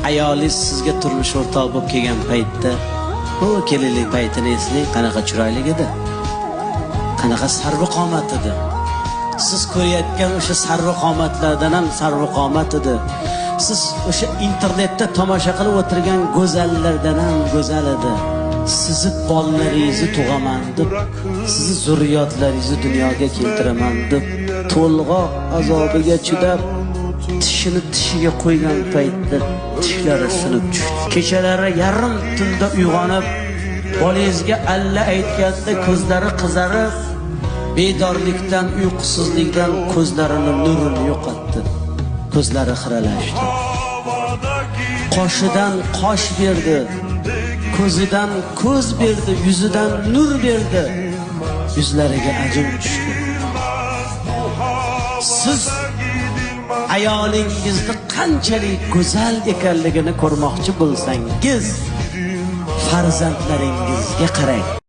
Ayolingiz sizga turmush o'rtoq bo'lib kelgan paytda, bu kelinlik paytini eslang, qanaqa chiroyli edi. Qanaqa sarvi qomat edi. Siz ko'rayotgan o'sha sarvi qomatlardan ham sarvi qomat edi. Siz o'sha internetda tomosha qilib o'tirgan go'zallardan ham go'zal edi. Sizni bolalaringizni tug'aman deb, sizni zurriyotlaringizni dunyoga keltiraman deb to'lg'oq azobiga chidab, tishini tishiga qo'ygan paytda tishlari sinib tushdi. Kechalari yarim tunda uyg'onib, bolangizga alla aytganda ko'zlari qizarib, bedorlikdan, uyqusizlikdan ko'zlarini nurini yo'qotdi. Ko'zlari xiralashdi. Qoshidan qosh berdi, ko'zidan ko'z berdi, yuzidan nur berdi. Yuzlariga ajin tushdi. Siz ayolingizni qanchalik go'zal ekanligini ko'rmoqchi bo'lsangiz, farzandlaringizga qarang.